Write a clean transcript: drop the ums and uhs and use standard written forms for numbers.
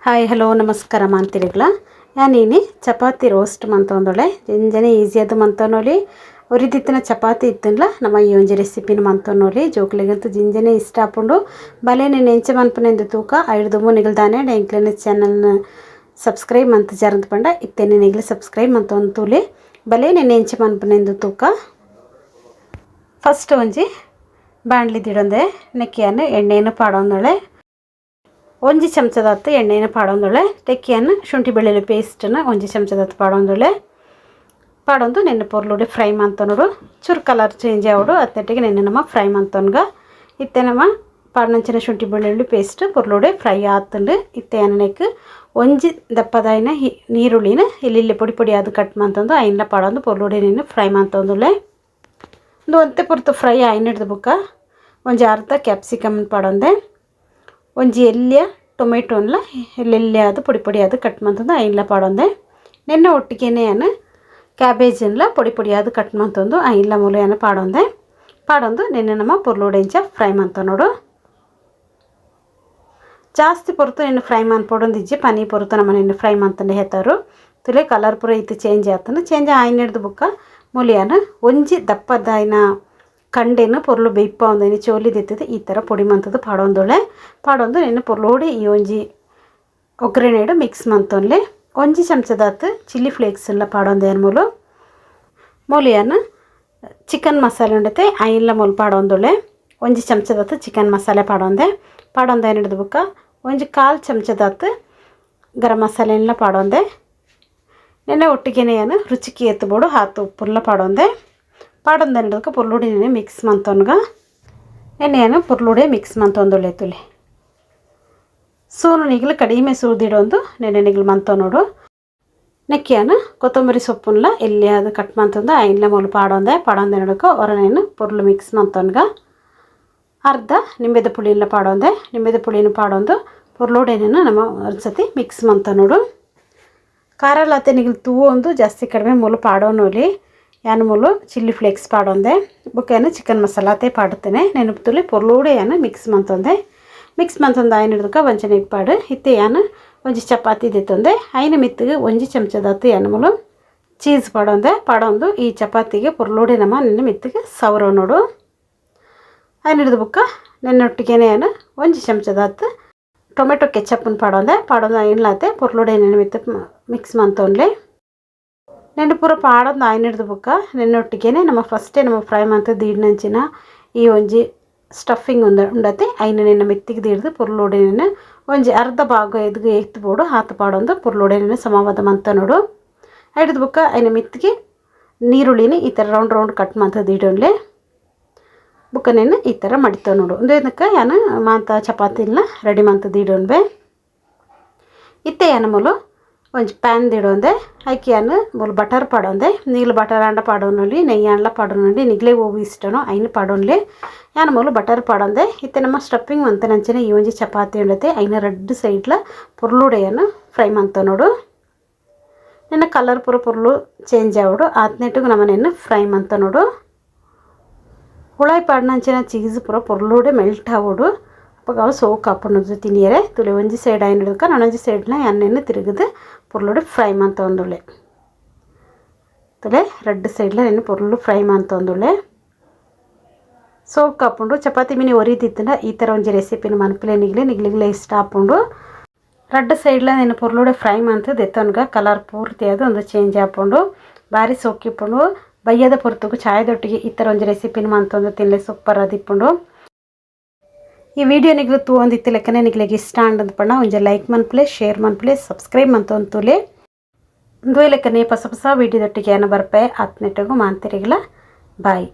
Hi hello ನಮಸ್ಕಾರ ಮಾಂತಿರಿಗಳ ಯಾನೇನೆ chapati roast ಮಂತೊಂದೊಳೆ ಜಿಂಜನೆ ಈಸಿಯಾದ ಮಂತೊನೊಲಿ ಒರಿದಿತ್ತಿನ chapati ಇತ್ತಲ್ಲ ನಮ್ಮ ಈ ಒಂಜಿ ರೆಸಿಪಿನ ಮಂತೊನೊಲಿ ಜೋಕ್ಲೆಗಂತೂ ಜಿಂಜನೆ ಇಷ್ಟ ಆಪುಂಡು ಬಲೆನೆ ನೆಂಚ ಮನ್ಪುನೆಂದು ತೂಕ ಐಡ್ದು ಮುನಿಗಲ್ ದಾನೆ ಎಂಕ್ಲೆನ ಚಾನಲ್ನ ಸಬ್ಸ್ಕ್ರೈಬ್ ಮಂತ್ ಜರಂತ ಪಂಡ ಇತ್ತೆನೆ ನಿಗ್ಲು ಸಬ್ಸ್ಕ್ರೈಬ್ ಮಂತೊಂದು ತೂಲೆ ಬಲೆನೆ ನೆಂಚ ಮನ್ಪುನೆಂದು ತೂಕ. ಫಸ್ಟ್ ಒಂಜಿ ಬಾಣಲಿ ದಿಡೊಂದೆ ನೆಕ್ಕಿಯನ್ನು ಎಣ್ಣೆಯನ್ನು ಪಾಡೊಂದೊಳೆ ಒಂಜಿ ಚಮಚದತ್ತು ಎಣ್ಣೆನ ಪಾಡೊಂದೊಳೆ ತೆಕ್ಕಿಯನ್ನು ಶುಂಠಿ ಬೆಳ್ಳುಳ್ಳಿ ಪೇಸ್ಟನ್ನು ಒಂಜಿ ಚಮಚದತ್ತು ಪಾಡೊಂದೊಳೆ ಪಾಡೊಂದು ನೆನ್ನೆ ಪೊರ್ಲುಡೆ ಫ್ರೈ ಮಂತೊನೋಡು ಚೂರು ಕಲರ್ ಚೇಂಜ್ ಆವಡು ಅತ್ತೆಟ್ಟಿಗೆ ನೆನ್ನೆ ನಮ್ಮ ಫ್ರೈ ಮಂತೊನ್ಗ ಇತ್ತೆ ನಮ್ಮ ಪಾಡನಂಚಿನ ಶುಂಠಿ ಬೆಳ್ಳುಳ್ಳಿ ಪೇಸ್ಟ್ ಪೊರ್ಲುಡೆ ಫ್ರೈ ಆತಂಡು ಇತ್ತೆ ಅನ್ನಕ್ಕೆ ಒಂಜಿ ದಪ್ಪದಾಯಿನ ನೀರುಳ್ಳಿನ ಇಲ್ಲಿ ಪೊಡಿ ಪೊಡಿ ಅದು ಕಟ್ ಮಂತೊಂದು ಐನ್ಲ ಪಾಡೊಂದು ಪೊರ್ಲುಡೆ ನೆನ್ನೆ ಫ್ರೈ ಮಂತೊಂದುಲೆ ಒಂದು ಒಂತೆ ಪೊರ್ತು ಫ್ರೈ ಆಯ್ನ ಹಿಡ್ದು ಬುಕ್ಕ ಒಂಜಿ ಅರ್ಧ ಕ್ಯಾಪ್ಸಿಕಮ್ ಪಾಡೊಂದೆ ಒಂಜಿ ಎಲ್ಲಿಯ ಟೊಮೆಟೊನ್ಲ ಎಲ್ಲೆಲ್ಲಿ ಅದು ಪೊಡಿ ಪೊಡಿ ಅದು ಕಟ್ ಮಂತಂದು ಐನ್ಲ ಪಾಡೊಂದೆ ನೆನ್ನೆ ಒಟ್ಟಿಗೆನೆ ಕ್ಯಾಬೇಜನ್ಲ ಪೊಡಿ ಪೊಡಿ ಅದು ಕಟ್ ಮಂತೊಂದು ಐನ್ಲ ಮೂಲೆಯನ್ನು ಪಾಡೊಂದೆ ಪಾಡೊಂದು ನೆನ್ನೆ ನಮ್ಮ ಪೊರ್ಲುಡೆ ಇಂಚ ಫ್ರೈ ಮಂತ ನೋಡು. ಜಾಸ್ತಿ ಪೊರ್ತು ನೆನ್ನೆ ಫ್ರೈ ಮನ್ಪೊಡೊಂದು ಇಜ್ಜಿ ಪನಿ ಪೊರ್ತು ನಮ್ಮ ನೆನ್ನೆ ಫ್ರೈ ಮಂತಂಡೆ ಹೇತಾರು ತುಲೆ ಕಲರ್ ಪೂರ ಇತ್ತು ಚೇಂಜ್ ಆತಂದು ಚೇಂಜ್ ಆಯ್ನ ಹಿಡ್ದು ಬುಕ್ಕ ಮೂಲಿಯಾನ ಒಂಜಿ ದಪ್ಪದಾಯಿನ ಕಂಡೆನು ಪೊರ್ಲು ಬೇಯ್ಪ ಒಂದೈನು ಚೋಲಿದಿತ್ತದ ಈ ಥರ ಪೊಡಿ ಮಂತದ್ದು ಪಾಡೊಂದೊಳೆ ಪಾಡೊಂದು ನೆನ್ನೆ ಪೊರ್ಲೋಡಿ ಈ ಒಂಜಿ ಒಗ್ಗರಣೆಡು ಮಿಕ್ಸ್ ಮಂತೊನ್ಲೆ ಒಂಜಿ ಚಮಚದಾತ್ ಚಿಲ್ಲಿ ಫ್ಲೇಕ್ಸ್ ಎಲ್ಲ ಪಾಡೊಂದು ಮೂಲು ಮೂಲಿಯಾನ ಚಿಕನ್ ಮಸಾಲೆ ಉಂಡತೆ ಐನ್ಲ ಮೂಲು ಪಾಡೊಂದೊಳೆ ಒಂಜಿ ಚಮಚದಾತ್ ಚಿಕನ್ ಮಸಾಲೆ ಪಾಡೊಂದೆ ಪಾಡೊಂದು ಏನು ಹಿಡಿದು ಬುಕ್ಕ ಒಂಜಿ ಕಾಲು ಚಮಚದಾತ್ ಗರಂ ಮಸಾಲೆಲ್ಲ ಪಾಡೊಂದೆ ನೆನ್ನೆ ಒಟ್ಟಿಗೆನೆಯನ್ನು ರುಚಿಗೆ ಎತ್ತಬೋಡು ಹಾತು ಉಪ್ಪುಲ್ಲ ಪಾಡೊಂದೆ ಪಾಡೊಂದು ಪೊರ್ಲುಡೆ ನೆನೆ ಮಿಕ್ಸ್ ಮಂತೊನ್ಗ ನೆನ್ನೆಯನ್ನು ಪೊರ್ಲುಡೆ ಮಿಕ್ಸ್ ಮಂತೊಂದೊಳೆ ತುಲೆ ಸೂನು ನಿಗ್ಲು ಕಡಿಮೆ ಸೂದಿಡೊಂದು ನೆನೆ ನಿಗ್ಲು ಮಂತೊನೋಡು ನೆಕ್ಕಿಯನ್ನು ಕೊತ್ತಂಬರಿ ಸೊಪ್ಪುನ್ಲ ಎಲ್ಲಿ ಅದು ಕಟ್ ಮಂತೊಂದು ಐನ್ಲ ಮೂಲು ಪಾಡೊಂದೆ ಪಾಡೊಂದೆ ನಡುಕ ಹೊರನೇನು ಪೊರ್ಲು ಮಿಕ್ಸ್ ಮಂತೊನ್ಗ ಅರ್ಧ ನಿಂಬೆದ ಪುಳಿನ ಪಾಡೊಂದೆ ನಿಂಬೆದ ಪುಳಿನ ಪಾಡೊಂದು ಪೊರ್ಲುಡೆನೇನು ನಮ್ಮ ಒಂದ್ಸತಿ ಮಿಕ್ಸ್ ಮಂತೊನೋಡು. ಖಾರ ಲಾತೆ ನಿಗ್ಲು ತೂವೊಂದು ಜಾಸ್ತಿ ಕಡಿಮೆ ಮೂಲು ಪಾಡೋನೊಲಿ ಯಾನ್ ಮೂಲು ಚಿಲ್ಲಿ ಫ್ಲೇಕ್ಸ್ ಪಾಡೊಂದೆ ಬೊಕ್ಕೇನು ಚಿಕನ್ ಮಸಾಲಾತೆ ಪಾಡುತ್ತೇನೆ ನೆನಪು ಪೊರ್ಲೂಡೆ ಯಾನು ಮಿಕ್ಸ್ ಮಂತೊಂದೆ ಮಿಕ್ಸ್ ಮಂತೊಂದು ಆಯ್ನ ಹಿಡ್ದಕ್ಕ ಒಂಚನೆ ಪಾಡು ಇತ್ತೆ ಯಾನು ಒಂಜಿ ಚಪಾತಿ ದಿತ್ತೊಂದೆ ಐನ ಮಿತ್ತಿಗೆ ಒಂಜಿ ಚಮಚದಾತು ಯಾನು ಮೂಲು ಚೀಸ್ ಪಾಡೊಂದೆ ಪಾಡೊಂದು ಈ ಚಪಾತಿಗೆ ಪೊರ್ಲೂಡೆ ನಮ್ಮ ನೆನ್ನೆ ಮಿತ್ತಿಗೆ ಸವರ ನೋಡು ಆಯ್ನ ಹಿಡ್ದು ಬುಕ್ಕ ನೆನ್ನೊಟ್ಟಿಗೆನೆ ಯಾನು ಒಂಜಿ ಚಮಚದಾತು ಟೊಮೆಟೊ ಕೆಚಪ್ಪನ್ನು ಪಾಡೊಂದೆ ಪಾಡೊಂದು ಐನ್ಲಾತೆ ಪೊರ್ಲೂಡೆ ನೆನ್ನೆ ಮಿತ್ತ ಮಿಕ್ಸ್ ಮಂತೊನ್ಲೆ ನೆನ್ನೆ ಪೂರ ಪಾಡೊಂದು ಆಯ್ನ ಹಿಡ್ದು ಬುಕ್ಕ ನೆನ್ನೊಟ್ಟಿಗೆನೆ ನಮ್ಮ ಫಸ್ಟೇ ನಮ್ಮ ಫ್ರೈ ಮಂತದ್ದು ಈಡ್ನಂಚಿನ ಈ ಒಂಜಿ ಸ್ಟಫಿಂಗ್ ಉಂಡತೆ ಐನ ನೆನ್ನ ಮೆತ್ತಿಗೆ ದೀಡ್ದು ಪೊರ್ಲುಡೆ ನೆನ್ನೆ ಒಂಜಿ ಅರ್ಧ ಭಾಗ ಎದ್ಗು ಎತ್ತು ಬೋಡು ಹಾತು ಪಾಡೊಂದು ಪೊರ್ಲುಡೆ ನೆನ್ನೆ ಸಮವಾದ ಮಂತ ನೋಡು. ಹಿಡಿದು ಬುಕ್ಕ ಐನ ಮೆತ್ತಿಗೆ ನೀರುಳ್ಳಿನ ಈ ಥರ round round cut ಮಂತದ್ದು ಇಡೊನ್ಲೆ ಬುಕ್ಕ ನೆನ್ನೆ ಈ ಥರ ಮಡಿತಾವ ನೋಡು. ಒಂದು ಇದಕ್ಕೆ ಯಾನು ಮಾಂತ ಚಪಾತಿನ ರೆಡಿ ಮಂತದ್ದು ಇಡೊನ್ಬೆ ಇತ್ತೆ ಯಾನ ಮೂಲು ಒಂಜಿ ಪ್ಯಾನ್ ದಿಡೊಂದೆ ಐಕಿಯನ್ನು ಮೂಲು ಬಟರ್ ಪಾಡೊಂದೆ ನೀಲು ಬಟರ್ ಆಂಡ ಪಾಡೊನೊಲಿ ನೆಯ್ಯಿ ಆಂಡ್ಲ ಪಾಡೊನೊಲಿ ನಿಗ್ಲೆ ಓವು ಇಷ್ಟನೋ ಐನು ಪಾಡೊನ್ಲೆ ಯಾನ ಮೂಲು ಬಟರ್ ಪಾಡೊಂದೆ ಇತ್ತೆ ನಮ್ಮ ಸ್ಟಫಿಂಗ್ ಮಂತನಂಚನೆ ಈ ಒಂಜಿ ಚಪಾತಿ ಉಂಡತೆ ಐನ ರೆಡ್ ಸೈಡ್ಲ ಪೊರ್ಲುಡೆಯನ್ನು ಫ್ರೈ ಮಂತ ನೋಡು. ನಿನ್ನ ಕಲರ್ ಪೂರ ಪೊರ್ಲು ಚೇಂಜ್ ಆವಡು ಆತ್ನೆಟ್ಟಿಗೆ ನಮ್ಮನೆಯನ್ನು ಫ್ರೈ ಮಂತ ನೋಡು. ಹುಳಾಯಿ ಪಾಡ್ನಂಚಿನ ಚೀಸ್ ಪೂರ ಪೊರ್ಲುಡೆ ಮೆಲ್ಟ್ ಆವಡು ಅಪ್ಪಗ ಅವು ಸೋಕ್ ಆಪುಂಡು ತಿನಿಯರೆ ತುಲೆ ಒಂಜಿ ಸೈಡ್ ಆಯ್ನ ಹಿಡ್ದಕ್ಕ ನಾನೊಂಜಿ ಸೈಡ್ನ ಎಣ್ಣೆಯನ್ನು ತಿರುಗಿದು ಪೊರ್ಲುಡೆ ಫ್ರೈ ಮಂತೊಂದುಳ್ಳೆ ತುಲೆ ರೆಡ್ ಸೈಡ್ಲ ನೆನ್ನೆ ಪೊರ್ಲು ಫ್ರೈ ಮಂತೊಂದುಳ್ಳೆ ಸೋಕ್ ಆಪುಂಡು ಚಪಾತಿ ಮಿನಿ ಒರಿದಿತ್ತಂಡ ಈ ಥರ ಒಂಜಿ ರೆಸಿಪಿನ ಮನ್ಪುಲೆ ನಿಗ್ಲೆ ನಿಗ್ಲಿಗ್ಲೆ ಇಷ್ಟ ಆಪುಂಡು. ರೆಡ್ ಸೈಡ್ಲ ನೆನ್ನೆ ಪೊರ್ಲುಡೆ ಫ್ರೈ ಮಂತದ್ದು ಎತ್ತೊನ್ಗ ಕಲರ್ ಪೂರ್ತಿ ಅದು ಒಂದು ಚೇಂಜ್ ಆಪುಂಡು ಬಾರಿ ಸೋಕಿಪ್ಪುಂಡು ಬಯ್ಯದ ಪೊರ್ತುಗು ಚಾಯದೊಟ್ಟಿಗೆ ಈ ಥರ ಒಂಜಿ ರೆಸಿಪಿನ ಮಂತೊಂದು ತಿನ್ಲೆ ಸೂಪರ್ ಆದಿಪ್ಪುಂಡು. ಈ ವಿಡಿಯೋ ನಿಗ್ಲು ತೂವೊಂದಿತ್ತು ಲೆಕ್ಕನೆ ನಿಗ್ಲೆಗ್ ಇಷ್ಟ ಆಂಡಂದ್ ಪಂಡ ಒಂಜಿ ಲೈಕ್ ಮನ್ಪುಲೆ ಶೇರ್ ಮನ್ಪುಲೆ ಸಬ್ಸ್ಕ್ರೈಬ್ ಮಂತೊಂದು ತುಲೆ ಲೆಕ್ಕನೆ ಹೊಸ ಹೊಸ ವಿಡಿಯೋದೊಟ್ಟಿಗೆ ಏನ ಬರ್ಪೆ ಆತ್ನೆಟ್ಟಿಗೂ ಮಾಂತಿರಿಗಿಲ್ಲ. ಬಾಯ್.